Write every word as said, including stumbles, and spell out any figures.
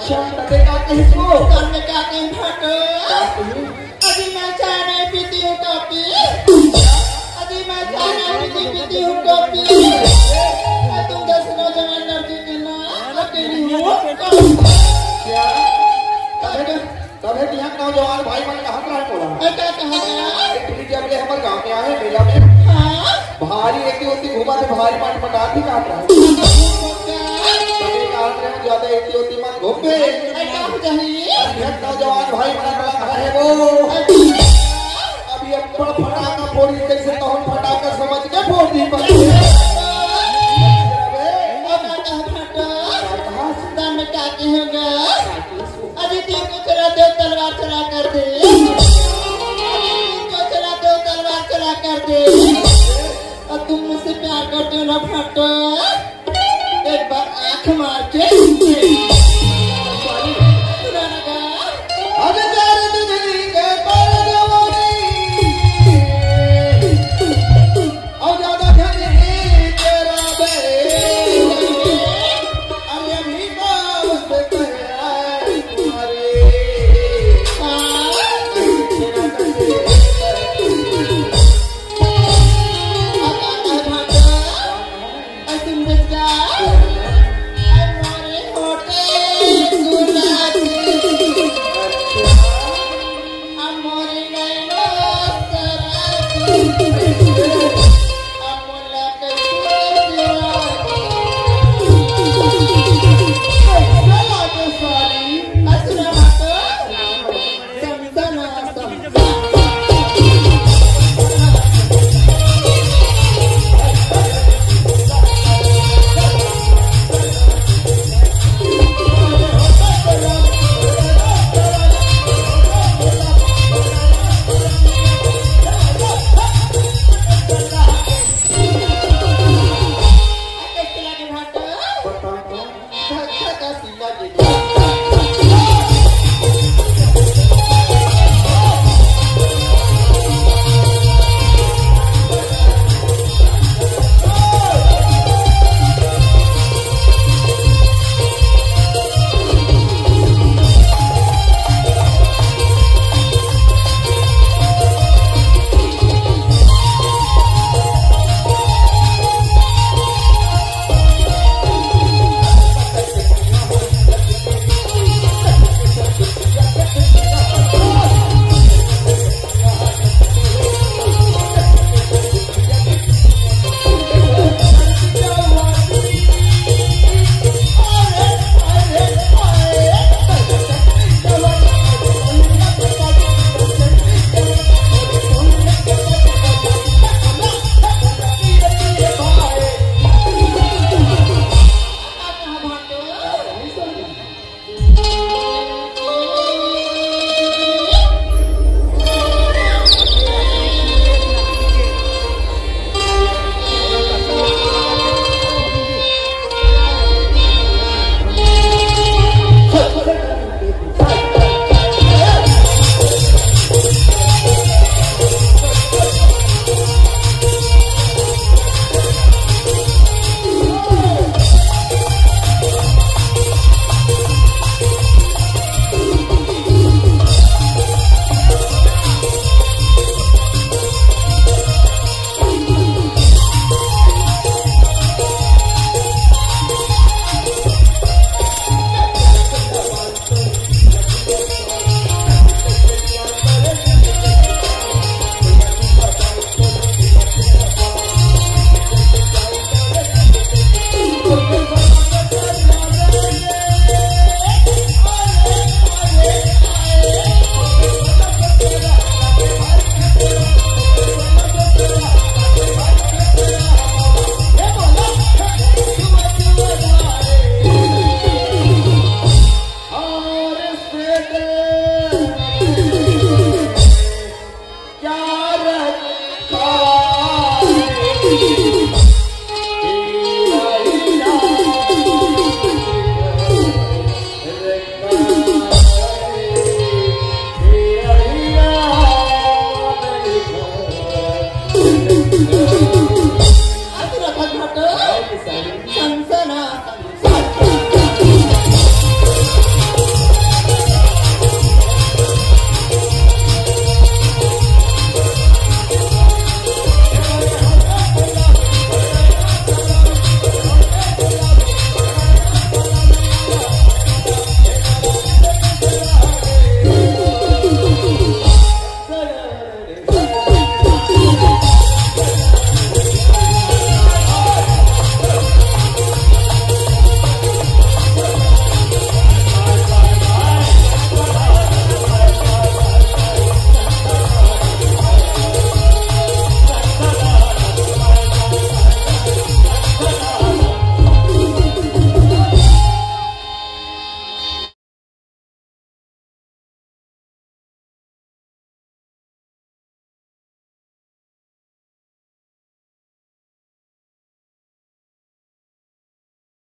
अच्छा, तते का कहिस वो? तब मैं का कहिस भाटो? अभी मैं चाय नहीं पीती हूँ कॉफी। अभी मैं चाय नहीं पीती, पीती हूँ कॉफी। मैं तुम जैसे नौजवान लड़की के ना अकेली हूँ। क्या? तबे, तबे तिहां नौजवान भाई मन कहत रहे मोला। अरे का कहत रहे? एक दिन जब ले हमर गांव में आए मेला में, हाँ। भारी एती ओती घूमत हे, भारी मटमटात भी कहत रहे। तबे कहत रहे ज्यादा एती ओती मत घूमबे। अरे का हो जाही? अरे नौजवान भाई मन कहत हे वो। अभी अब्बड़ फटाका फोड़ी, कैसे तहन फटाका समझ के फोड़ दी बस। अरे का कहत हस? तब मैं का कहूँगा? अरे तीर को चला दे, तलवार चला कर दे। अरे तीर को चला दे, तलवार चला कर दे। और तुम मुझसे प्यार करते हो ना भाटो? एक बार आंख मार के